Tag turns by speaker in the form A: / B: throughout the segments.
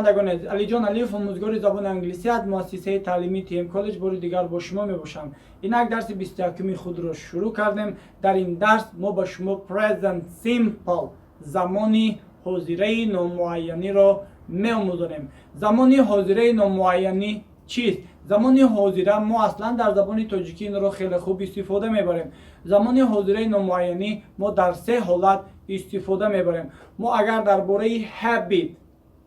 A: Бинандагони азиз, Алиҷон Алиев, омӯзгори забони англисӣ аз муассисаи таълимии ТМ Коллеҷ, бори дигар бо шумо мебошам. Инак дарси 21-уми худро шурӯъ кардем. Дар ин дарс мо ба шумо present simple, замони ҳозираи номуайяниро меомӯзонем. Замони ҳозираи номуайянӣ чист? Замони ҳозира мо аслан дар забони тоҷикӣ инро хеле хуб истифода мебарем. Замони ҳозираи номуайянӣ мо дар се ҳолат истифода мебарем. Мо агар дар бораи habit,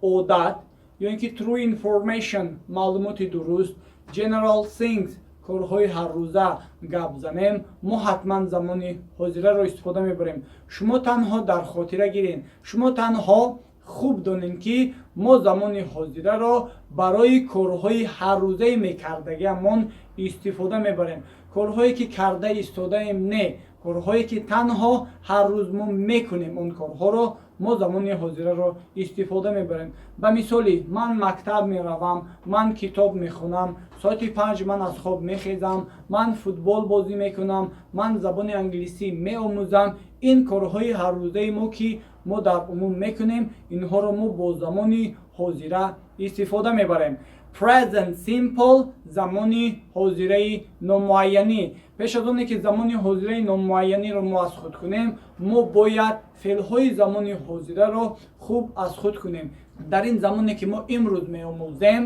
A: одат, ё ин ки true information, маълумоти дуруст, general things, корҳои ҳаррӯза гап занем, мо ҳатман замони ҳозираро истифода мебарем. Шумо танҳо дар хотира гиред, шумо танҳо хуб донед, ки мо замони ҳозираро барои корҳои ҳаррӯзаи мекардагиамон истифода мебарем. Корҳое ки карда истодаем не, корҳое ки танҳо ҳар рӯз мо мекунем, он корҳоро мо замони ҳозираро истифода мебарем. Ба мисоли, ман мактаб меравам, ман китоб мехонам, соати 5 ман аз хоб мехезам, ман футбол бозӣ мекунам, ман забони англисӣ меомӯзам. Ин корҳои ҳаррӯзаи мо, ки мо дар умум мекунем, инҳоро мо бо замони ҳозира истифода мебарем. Present simple, замони ҳозираи номуайянӣ. Пеш аз оне ки замони ҳозираи номуайяниро мо аз худ кунем, мо бояд феълҳои замони ҳозираро хуб аз худ кунем. Дар ин замоне ки мо имрӯз меомӯзем,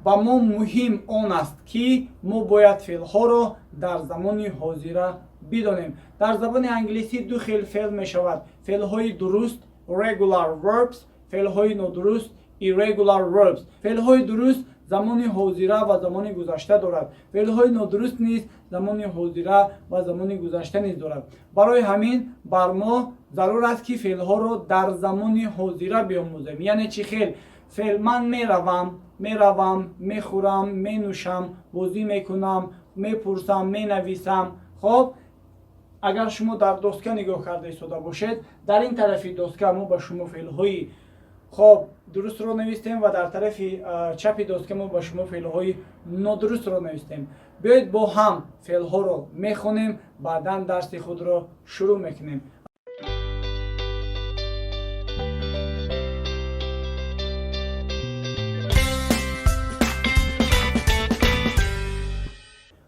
A: ба мо муҳим он аст, ки мо бояд феълҳоро дар замони ҳозира бидонем. Дар забони англисӣ ду хел феъл мешавад: феълҳои дуруст, regular verbs, феълҳои нодуруст, irregular verbs. Феълҳои дуруст замони ҳозира ва замони гузашта дорад, феълҳои нодуруст низ замони ҳозира ва замони гузашта низ дорад. Барои ҳамин бар мо зарур аст, ки феълҳоро дар замони ҳозира биомӯзем. Яъне чӣ хел феъл? Ман меравам, меравам, мехӯрам, менӯшам, бозӣ мекунам, мепурсам, менависам. Хоб, агар шумо дар доска нигоҳ карда истода бошед, дар ин тарафи доска мо ба шумо феълҳои хоб дурустро навистем ва дар тарафи чапи доска мо ба шумо феълҳои нодурустро навистем. Биёед, бо ҳам феълҳоро мехонем, баъдан дарси худро шурӯъ мекунем.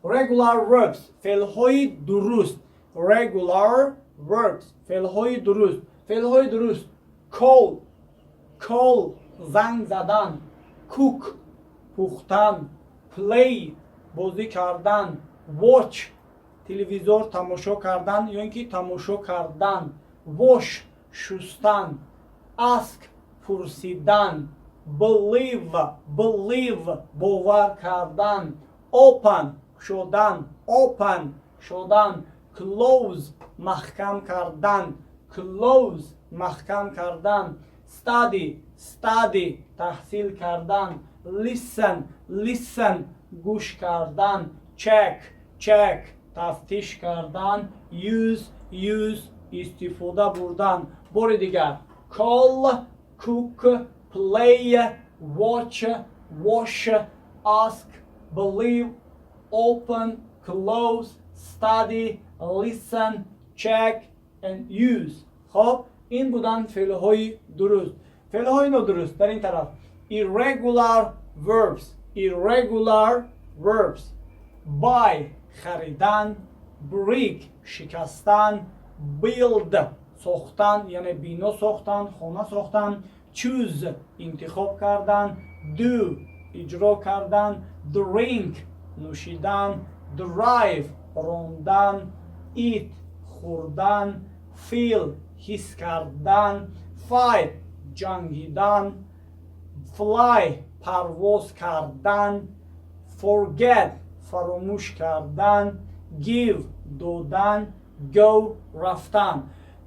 A: Regular verbs, феълҳои дуруст. Regular verbs, феълҳои дуруст. Феълҳои дуруст: call, call, занг задан, cook, пухтан, play, бозӣ кардан, watch, телевизор тамошо кардан ё ин ки тамошо кардан, wash, шустан, ask, пурсидан, believe, believe, бовар кардан, open, кушодан, open, кушодан, close, маҳкам кардан, close, маҳкам кардан, study, study, таҳсил кардан, listen, listen, гӯш кардан, check, check, тафтиш кардан, use, use, истифода бурдан. Бори дигар: call, cook, play, watch, wash, ask, believe, open, close, study, listen, check and use. Хоб, ин буданд феълҳои дуруст. Феълҳои нодуруст дар ин тараф: irregular verbs, irregular verbs: buy, харидан, break, шикастан, build, сохтан, яъне бино сохтан, хона сохтан, choose, интихоб кардан, do, иҷро кардан, drink, нӯшидан, drive, рондан, eat, хӯрдан, feel, ҳис кардан, fight, ҷангидан, fly, парвоз кардан, forget, фаромӯш кардан, give, додан, go, рафтан.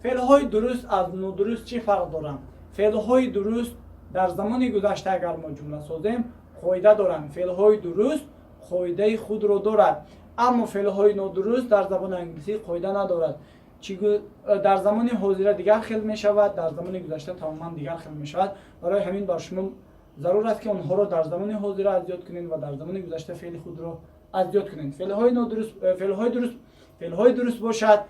A: Феълҳои дуруст аз нодуруст чӣ фарқ доранд? Феълҳои дуруст дар замони гузашта агар мо ҷумла созем, қоида доранд. Феълҳои дуруст қоидаи худро дорад, аммо феълҳои нодуруст дар забони англисӣ қоида надорад. Дар замони ҳозира дигар хел мешавад, дар замони гузашта тамоман дигар хел мешавад. Барои ҳамин бар шумо зарур аст, ки онҳоро дар замони ҳозира аз ёд кунед ва дар замони гузашта феъли худро аз ёд кунед. Феълҳои нодуруст, феълҳои дуруст, феълҳои дуруст бошад.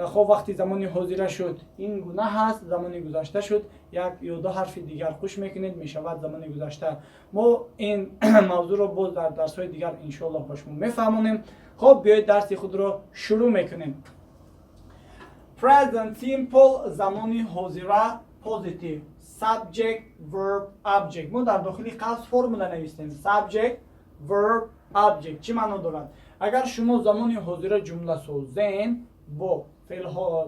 A: Хоб, вақти замони ҳозира шуд, ин гуна ҳаст, замони гузашта шуд, як ё ду ҳарфи дигар қуш мекунед, мешавад замони гузашта. Мо ин мавзӯъро боз дар дарсҳои дигар, иншоаллоҳ, ба шумо мефаҳмонем. Хоб, биёед, дарси худро шурӯъ мекунем. Present simple, замони ҳозира, positive, subject, verb, object. Мо дар дохили қавс формула навистем: subject, verb, object. Чӣ маъно дорад? Агар шумо замони ҳозира ҷумла созен бо феълҳо,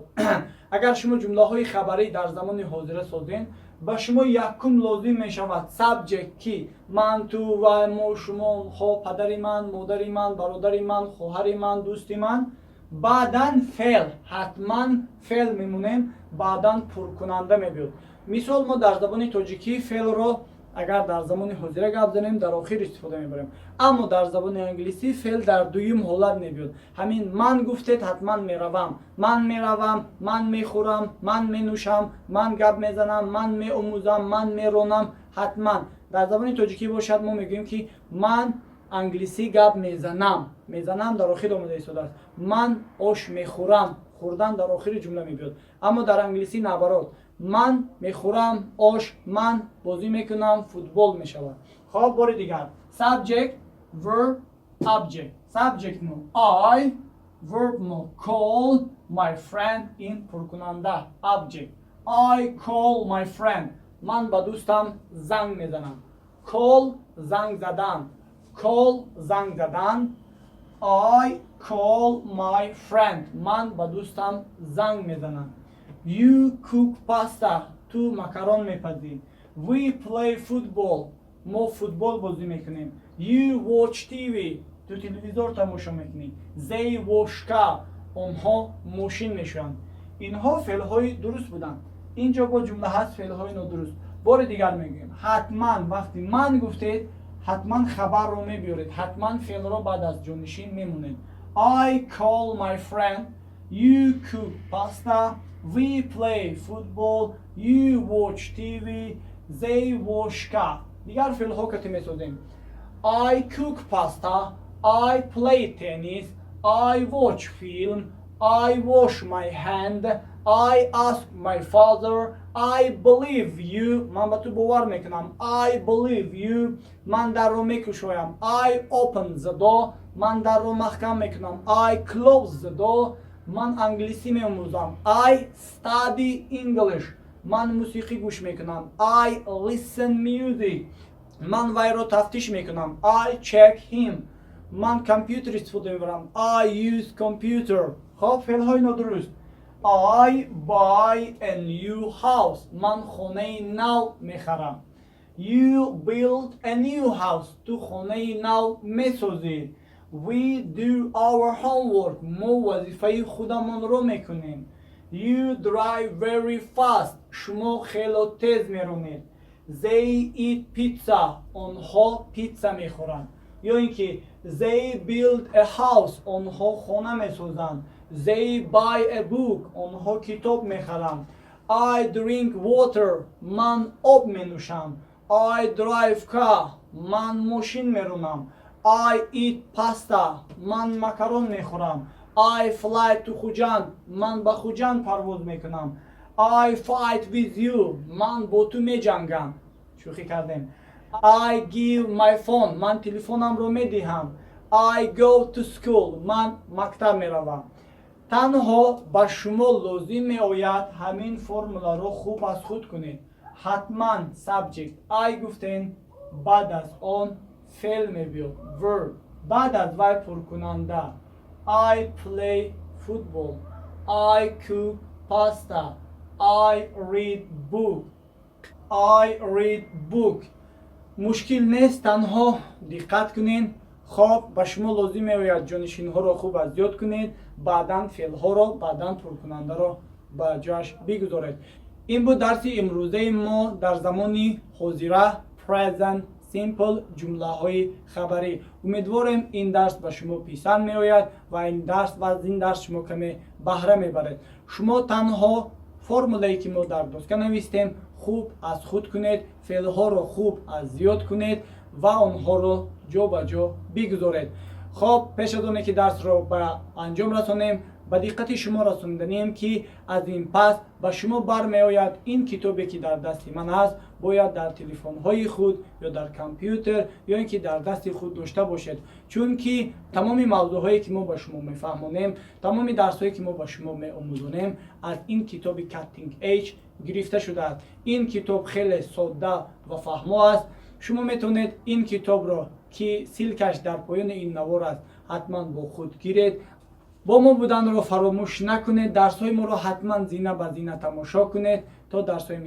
A: агар шумо ҷумлаҳои хабарӣ дар замони ҳозира созен, ба шумо якум лозим мешавад subject, ки ман, ту ва мо, шумо, хо, падари ман, модари ман, бародари ман, хоҳари ман, дӯсти ман. Баъдан феъл, ҳатман феъл мемонем, баъдан пуркунанда мебиёд. Мисол, мо дар забони тоҷикӣ феълро агар дар замони ҳозира гап занем, дар охир истифода мебарем, аммо дар забони англисӣ феъл дар дуюм ҳолат мебиёд. Ҳамин ман гуфтед, ҳатман меравам, ман меравам, ман мехӯрам, ман менӯшам, ман гап мезанам, ман меомӯзам, ман меронам, ҳатман. Дар забони тоҷикӣ бошад, мо мегӯем, ки ман англисӣ гап мезанам, мезанам дар охир омода истодааст. Ман ош мехӯрам, хӯрдан дар охири ҷумла мебиёд. Аммо дар англисӣ наоборот: ман мехӯрам ош, ман бозӣ мекунам футбол мешавад. Хоб, бори дигар: subject, verb, object. Subject мо I, verb мо call, my friend ин пуркунанда, object. I call my friend, ман ба дӯстам занг мезанам. Call, занг задан, call, занг задан. I call my friend, ман ба дӯстам занг мезанам. You cook pasta, ту макарон мепазӣ. We play football, мо футбол бозӣ мекунем. You watch TV, ту телевизор тамошо мекунӣ. They wash car, онҳо мошин мешӯянд. Инҳо феълҳои дуруст буданд. Инҷо бо ҷумла ҳаст феълҳои нодуруст. Бори дигар мегӯем: ҳатман вақти ман гуфтед, ҳатман хабарро мебиёред, ҳатман феълро баъд аз ҷонишин мемонед. I call my friend, you cook pasta, we play football, you watch TV, they wash car. Дигар феълҳо кати месозем: I cook pasta, I play tennis, I watch film, I wash my hand, I ask my father, I believe you, ман ба ту бовар мекунам, I believe you, ман дарро мекушоям, I open the door, ман дарро маҳкам мекунам, I close the door, ман англисӣ меомӯзам, I study English, ман мусиқӣ гӯш мекунам, I listen music, ман вайро тафтиш мекунам, I check him, ман компютер истифода мебарам, I use computer. Хоб, феълҳои нодуруст: I buy a new house, ман хонаи нав мехарам. You build a new house, ту хонаи нав месозӣ. We do our homework, мо вазифаи худамонро мекунем. You drive very fast, шумо хело тез меронед. They eat pizza, онҳо питса мехӯранд. Ё ин ки they build a house, онҳо хона месозанд. They buy a book, онҳо китоб мехаранд. I drink water, ман об менӯшам. I drive car, ман мошин меронам. I eat pasta, ман макарон мехӯрам. I fly to Хуҷанд, ман ба Хуҷанд парвоз мекунам. I fight with you, ман бо ту меҷангам, шӯхӣ кардем. I give my phone, ман телефонамро медиҳам. I go to school, ман мактаб меравам. Танҳо ба шумо лозим меояд ҳамин формуларо хуб аз худ кунед. Ҳатман subject I гуфтем, баъд аз он феъл мебиёд, verb, баъд аз вай пуркунанда. I play football, I cook pasta, I read book, I read book. Мушкил нест, танҳо диққат кунед. Хоб, ба шумо лозим меояд ҷонишинҳоро хуб аз ёд кунед, баъдан феълҳоро, баъдан пуркунандаро ба ҷояш бигузоред. Ин буд дарси имрӯзаи мо дар замони ҳозира, present simple, ҷумлаҳои хабарӣ. Умедворем, ин дарс ба шумо писанд меояд ва ин дарс ва аз ин дарс шумо каме баҳра мебаред. Шумо танҳо формулае, ки мо дар доска навистем, хуб аз худ кунед, феълҳоро хуб аз ёд кунед ва онҳоро ҷо ба ҷо бигузоред. Хоб, пеш аз оне ки дарсро ба анҷом расонем, Ба диққати шумо расонданем, ки аз ин пас ба шумо бармеояд. Ин китобе, ки дар дасти ман аст, бояд дар телефонҳои худ ё дар компютер ё ин ки дар дасти худ дошта бошед, чунки тамоми мавзӯъҳое, ки мо ба шумо мефаҳмонем, тамоми дарсҳое, ки мо ба шумо меомӯзонем, аз ин китоби Cutting Edge гирифта шудааст. Ин китоб хеле содда ва фаҳмо аст. Шумо метавонед ин китобро, ки ссылка ш дар поёни ин навор аст, ҳатман бо худ гиред. Бо мо буданро фаромӯш накунед. Дарсҳои моро ҳатман зина ба зина тамошо кунед то дарсҳои